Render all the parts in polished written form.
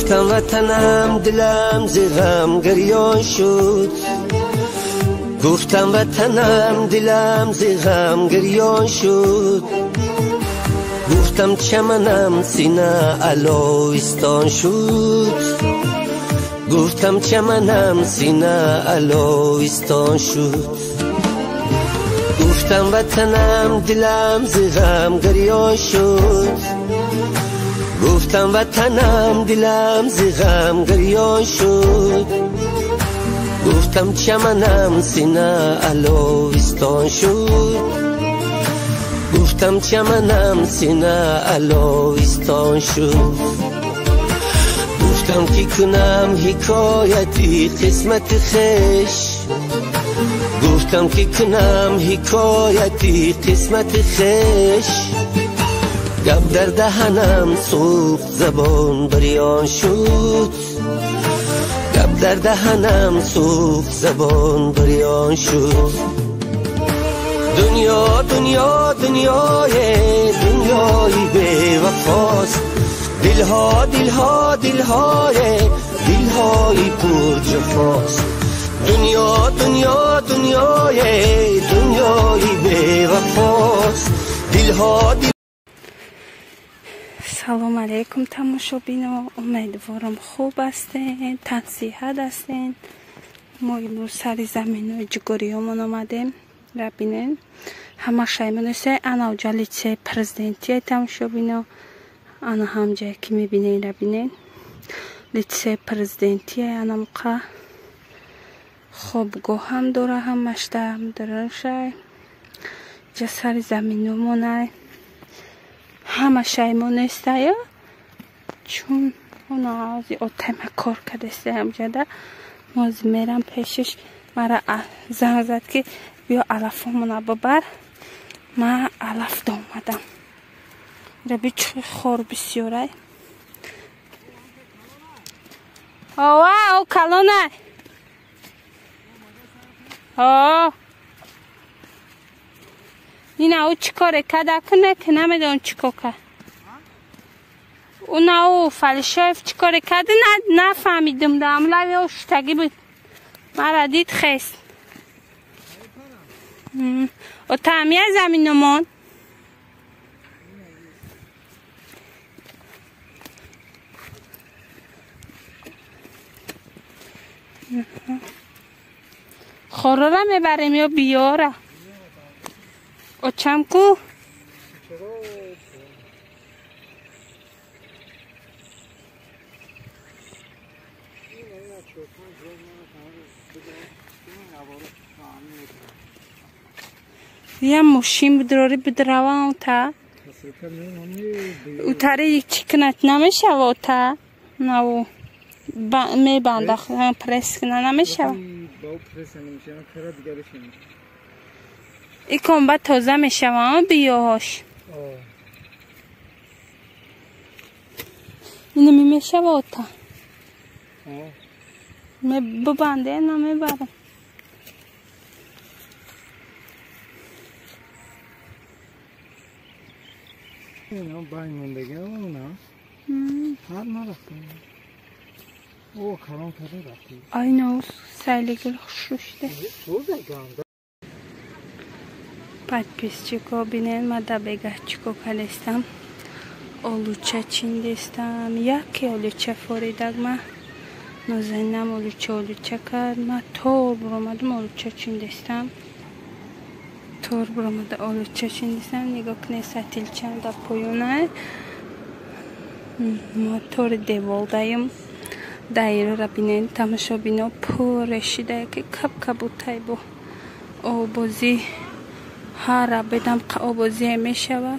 Гуфтам ватанам дилам зи ғам гирён шуд. Гуфтам ватанам дилам зи ғам гирён шуд. Гуфтам чаманам сина аловистон шуд. Гуфтам чаманам сина аловистон шуд. Гуфтам ватанам дилам зи ғам гирён шуд. Гуфтам ватанам дилам зи ғам гирён шуд. Гуфтам чаманам сина аловистон шуд. Гуфтам чаманам сина аловистон шуд. Гуфтам ки кунам ҳикояти қисмати хеш. Гуфтам ки кунам ҳикояти қисмати хеш. Гап дар даҳанам сӯхт забон бирён шуд. Гап дар даҳанам сӯхт забон бирён шуд. Дунё дунё дунёе дунёи бевафост. Дилҳо дилҳо дилҳое дилҳои пурҷафост. Дунё дунё дунёе дунёи бевафост. Дилҳо. Салом алейкум тамошобино, умедворам хуб ҳастен, тансиҳат ҳастен. Мо имрӯз сари заминҳои ҷугориёмон омадем. Ра бинен ҳама шаймоносе ана уҷа литсеи президентия тамошобино, ана ҳамҷае ки мебинен ра бинен литсеи президентия, ана муқа хобгоҳ ҳам дора, ҳамашта дарашай ҷа сари заминомонай. Ҳама шаймонестая, чун она ози отайма кор кардеста ҳамҷада. Мози мерам пешиш, мара занг зад ки биё алафомона бибар. Ман алаф домадам. Раби чӣ хор бисёрай. Ова, о калонай. О. Ина ӯ чӣ коре када куне ки намедонам чӣ кор кард. Уна ӯ Фалишоев чӣ коре кард нафаҳмидим. Даамлави ӯ шуштагӣ буд. Мара дид хест. Отаамия заминомон. Хорора мебарем ё биёра? Очам ку? Я мошин бидрори бидравам та. Утари чӣ кунад намешава та? Наву мебанда пресс кунад намешава. Икон ба тоза мешавам биёҳош. Ина мешава ота. Ме бибанде намебарам. Ина баймондага она. Ҳар нарафтам. О, калон карда рафтӣ. Айна сайлигул хушрӯ шуда. Подписчико бинен, ма да бегаҳ чико калестам. Олуча чиндестам. Яке олуча форидаг ма. Нозанинам олуча олуча кард. Ма тор буромадам олуча чиндестам. Тор буромада олуча чиндестам. Нигоҳ кунед сатилчам дар поёнай. Ма тори девол даем. Даирора бинен тамошобино пуре шидая ки кабкабутай бо обозӣ. Ҳар бедам обозие мешава.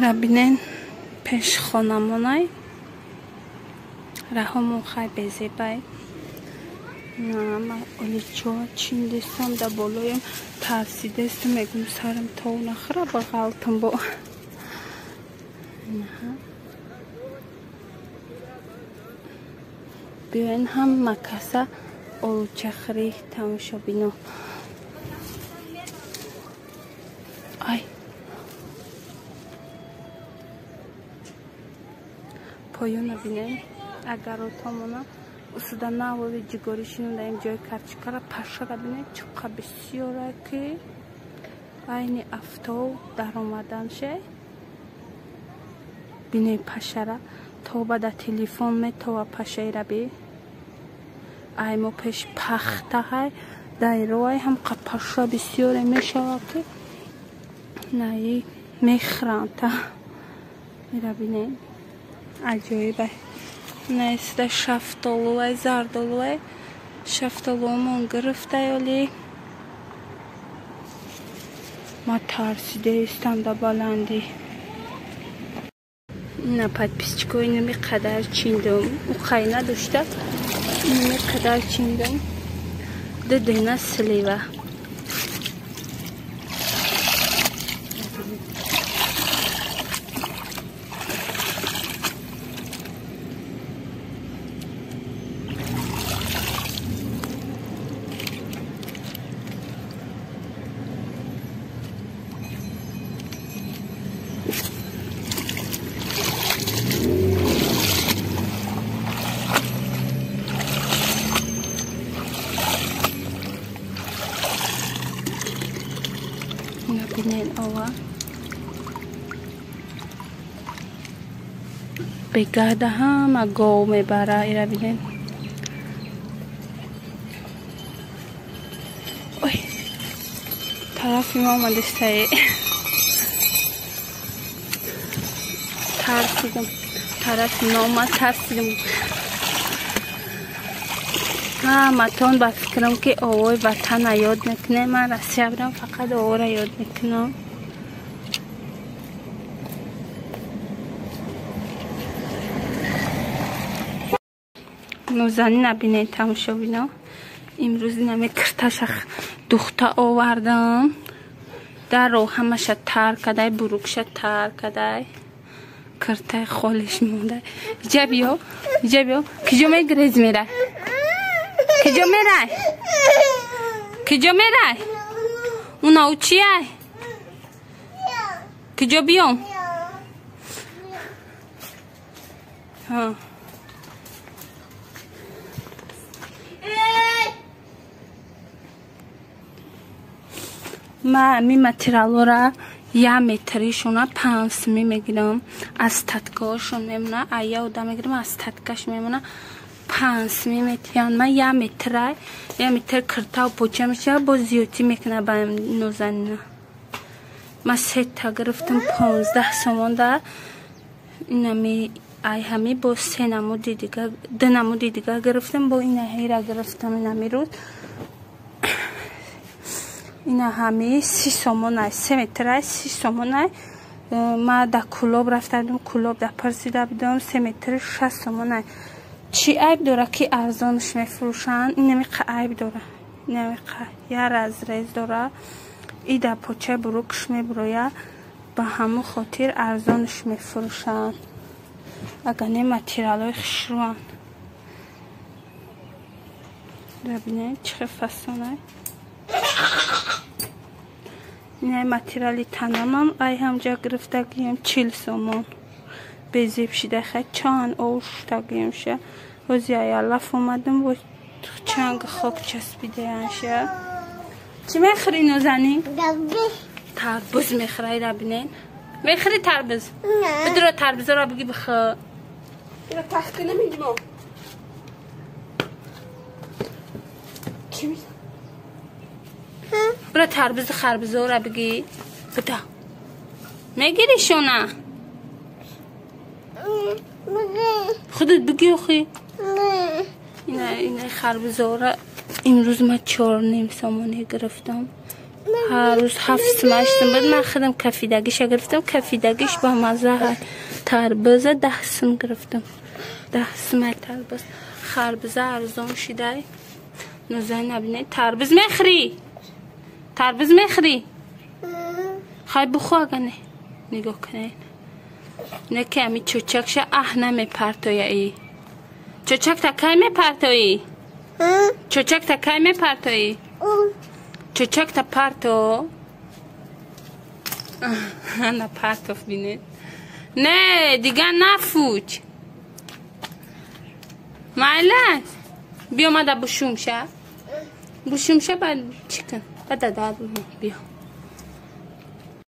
Ра бинен пеш хонамонай. Раҳомон хай безебай. Ма оличо чиндестам да болоям тарсидестам, мегум сарам тов нахӯра ба ғалтам бо. Биёен ҳама каса олучахӯрӣ тамошобино. Ай. Поёна бинем, агаротомона усуда навови ҷигорӣ шинондаем ҷои карчикара пашара бинем чӣ қа бисёра ки айни афтоб даромаданше. Бинем пашара тоба да телефон метова пашаира би. Ай мо пеш пахтаҳай дайроай ҳам қа паша бисёре мешавад ки наи мехӯранд та. Ира бинем аҷоиб. Наиста шафтолуай зардолуай шафтолуамон гирифтай оли. Ма тарсидаистам да баландӣ. Ина подписчико инами қадар чиндум. Уқай надошта инами қадар чиндум. Ду дона слива. Бегада ҳама гов мебара. Ира бинед. Ой, тарафи мо омадистае. Тарсидам. Тарафи мо омад, тарсидам. Ҳаматон ба фикрам ки овои ватана ёд мекунем. Ман Россия будам, фақат овора ёд мекунам. Нозанӣ набинед тамошобино. Имрӯз инаме кирташа духта овардам. Даро ҳамаша тар кадай, бурукша тар кадай. Киртаи холиш мондай. Иҷа биё, иҷа биё. Киҷо мегирез мерай? Киҷо мерай? Киҷо мерай? Уна у чияй? Киҷо биём? Ҳа. Ма ами материалора я метришона 5 сми мегирам. Аз таткаошон мемона, ая ода мегирам, аз таткаш мемона 5 сми метиҳанд. Ма я метрай, я метр киртау поча мешава, боз зиёдтӣ мекуна ба нозанина. Ма сета гирифтам 15 сомон да. Инами ай ҳами бо се намуди дига, ду намуди дига гирифтам, бо ина ҳира гирифтам инами рӯз. Ина ҳами 30 сомонай, 3 метрай 30 сомонай. Ма да Кулоб рафта будам, Кулоб да пурсида будам, 3 метр 60 сомонай. Чӣ айб дора ки арзонш мефурӯшанд? Инамиқа айб дора. Инамиқа я разрез дора. И да почаи бурукш мебуроя. Ба ҳамон хотир арзонш мефурӯшанд. Агар не материалҳои хушрӯанд. Бинед чӣ хел фасонай. Ина материали танамам ай ҳамҷа гирифтагием 40 сомон. Безеб шида хай чанд оштагиемша. Ҳози ай алаф омадам бо чанг хок часпидаянша. Чӣ мехӯри нозанӣ? Тарбуз мехӯра. Ира бинед. Мехӯри тарбуз? Бидура тарбузаро биги бихӯр. Ира тахти намедимо. Чӣ мехӯри? Бира тарбузу харбузора биги. Бида. Мегири шона? Худат биги охи. Ина харбузора имрӯз ман 4.5 сомонӣ гирифтам. Ҳар рӯз 7 сум 8 сум буд. Ман худам кафидагиша гирифтам. Кафидагиш ба мазза ҳаст. Тарбуза 10 сум гирифтам. 10 сумай тарбуз. Харбуза арзон шидай. Нозанӣ набинед. Тарбуз мехӯрӣ? Тарбуз мехӯрӣ? Хай бухӯ ага не. Нигоҳ кунед. Не ки ами чӯчакша аҳ намепартояи. Чӯчак та кай мепартоӣ? Чӯчак та кай мепартоӣ? Чӯчак та парто. Ана партов бинед. Не, дига нафуч. Майлаш, биё, мада бушумша, бушумша, баъд чӣ кун, ба дадат биё.